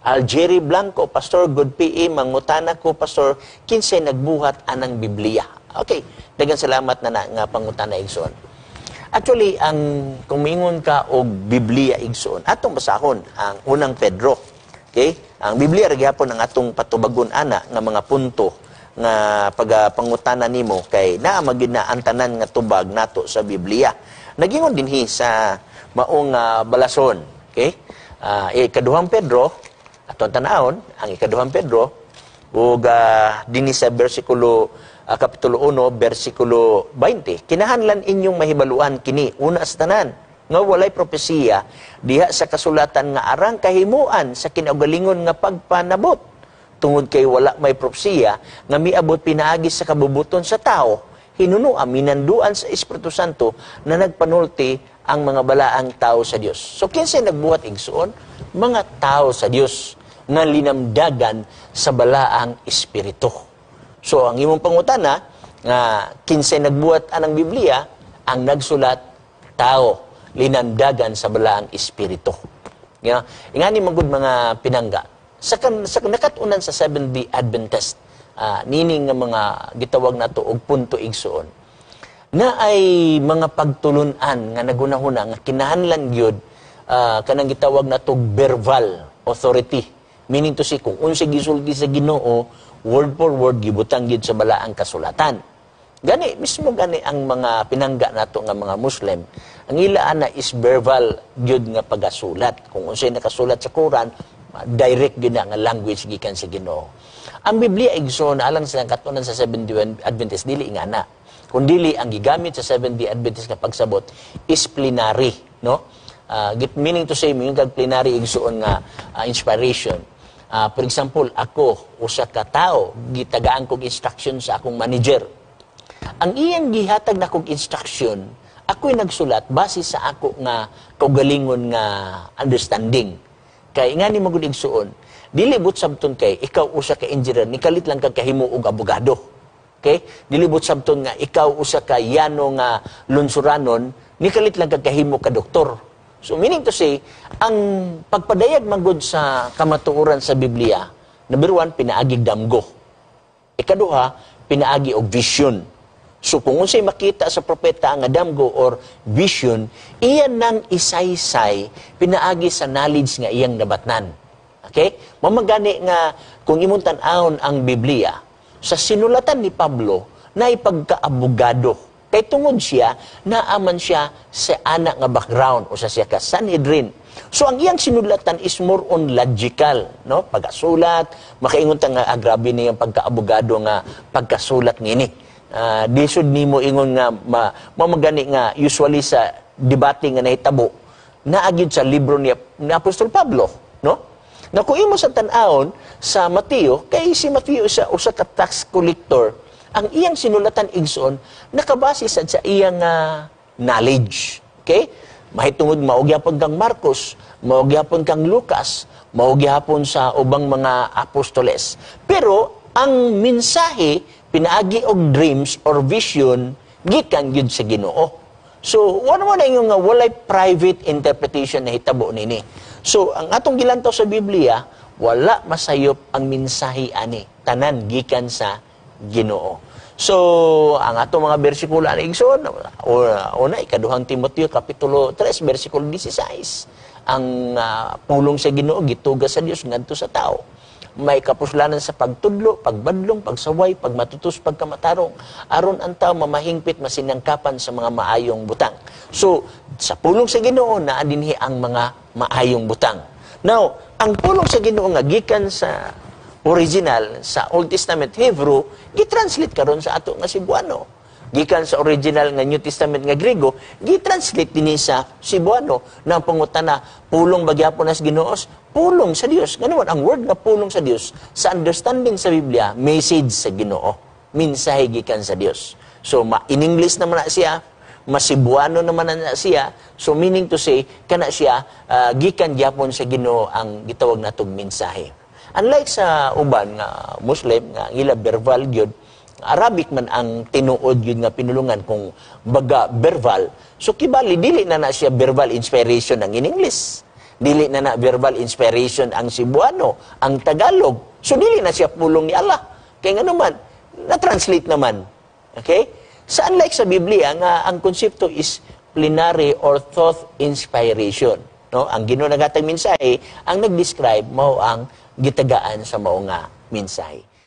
Algeri Blanco, "Pastor, good PM, mangutana ko, Pastor, kinsay nagbuhat anang Biblia?" Okay, daghang salamat na na nga pangutana, igsoon. Actually, ang kung miingon ka og Biblia, igsoon, atong basahon ang Unang Pedro. Okay? Ang Biblia ra gyapon ang atong patubagon ana nga mga punto nga pagapangutana nimo kay naa magyud na ang tanan nga tubag nato sa Biblia. Nagingon dinhi sa maong balason, okay? Ikaduhang Pedro, atong tan-awon ang Ikaduhang Pedro ug dinhi sa bersikulo kapitulo 1 bersikulo 20. "Kinahanglan inyong mahibaluan kini una sa tanan nga walay propesiya diha sa kasulatan nga arang kahimuan sa kinaugalingon nga pagpanabot, tungod kay wala may propesiya nga miabot pinaagi sa kabubuton sa tao, hinunoa minanduan sa Espiritu Santo na nagpanulti ang mga balaang tao sa Dios." So kinsay nagbuhat, igsoon? Mga tao sa Dios nga linamdagan sa balaang espiritu. So ang imong pangutana nga kinsay nagbuhat anang Biblia, ang nagsulat tao linamdagan sa balaang espiritu. Yeah. Ingani man gud, mga pinangga. Sa nakat-unan sa Seventh-day Adventist, nining nga mga gitawag nato og punto, igsoon, na ay mga pagtulunan nga nagunahuna nga kinahanglan gyud kanang gitawag nato verbal authority. Meaning to say, kung unsay gisulti sa Ginoo, word for word gibutang gyud sa balaang kasulatan. Gani, mismo gani ang mga pinangga nato nga mga Muslim, ang ila ana is verbal gyud nga pagasulat. Kung unsay nakasulat sa Quran, direct gyud na nga language gikan sa Ginoo. Ang Biblia, igsoon, alang sa katunan sa Seventh-day Adventist, dili nga na. Kung dili ang gigamit sa Seventh-day Adventist nga pagsabot is plenary, no? Meaning to say, yung kag plenary, igsoon, nga inspiration. For example, ako, usa ka tao, gitagaan kog instruction sa akong manager. Ang iyang gihatag na kog instruction, ako'y nagsulat base sa ako nga kaugalingon nga understanding. Kay nga ni magud, igsuon, dili but sabton kay ikaw usa ka engineer, nikalit lang kag kahimo og abogado. Okay? Dili but sabton nga ikaw usa ka yano nga lunsuranon, nikalit lang kag kahimo ka doktor. So meaning to say, ang pagpadayag magud sa kamatuoran sa Biblia, number one, pinaagig damgo. Ikaduha, pinaagi og vision. So kung unsay makita sa propeta nga damgo or vision, iyan nang isaysay pinaagi sa knowledge nga iyang nabatnan. Okay? Mamagani nga kung imong tan-awon ang Biblia, sa sinulatan ni Pablo na ipagkaabogado. Kay tungod siya, naaman siya sa anak nga background o sa siya ka Sanhedrin. So ang iyang sinulatan is more on logical, no? Pagkasulat, makaingon ta nga grabe niyang pagkaabogado nga pagkasulat ngini. Lisod nimo ingon nga mamagani nga usually sa debate nga nahitabo naagid sa libro ni Apostol Pablo, no? Na kung imo sa tan-awon sa Mateo, kay si Mateo sa usa ka tax collector, ang iyang sinulatan, igsoon, nakabase sad sa iyang knowledge. Okay? Mahitungod mao gyapon kang Marcos, mao gyapon kang Lucas, mao gyapon sa ubang mga apostoles. Pero ang mensahe pinaagi og dreams or vision gikan gyud sa Ginoo. So, wala mo na ingon nga walay private interpretation na hitabo nini. So, ang atong gilantaw sa Biblia, wala masayop ang mensahe ani. Tanan gikan sa Ginoo. So, ang atong mga bersikulo ani, igsoon, una, Ikaduhang Timoteo kapitulo 3 bersikulo 16. Ang pulong sa Ginoo gituga sa Dios ngadto sa tao. May kapuslanan sa pagtudlo, pagbadlong, pagsaway, pagmatutos, pagkamatarong, aron ang tao mamahingpit masinangkapan sa mga maayong butang. So, sa pulong sa Ginoo naa dinhi ang mga maayong butang. Now, ang pulong sa Ginoo nga gikan sa original sa Old Testament Hebrew, gitranslate karon sa ato nga Cebuano. Gikan sa original nga New Testament nga Grego, gitranslate dinhi sa Cebuano. Na ang pangutana, pulong ba gyapon nas Ginoo? Pulong sa Dios. Ngano ang word nga pulong sa Dios sa understanding sa Biblia, message sa Ginoo, mensahe gikan sa Dios. So ma in English naman na siya, masibuano naman na siya. So meaning to say, kana siya gikan gyapon sa Ginoo ang gitawag natong mensahe. Unlike sa uban nga Muslim nga ang ila verbal gyud, Arabic man ang tinuod gyud nga pinulungan kung baga verbal. So kibali dili na na siya verbal inspiration ang in English. Dili na na verbal inspiration ang Cebuano, ang Tagalog. So dili na siya pulong ni Allah. Kaya nga naman, na-translate naman. Okay? Sa unlike sa Biblia nga ang konsepto is plenary or thought inspiration. No? Ang Ginoo naghatag mensahe, ang nag-describe mao ang gitagaan sa mao nga mensahe.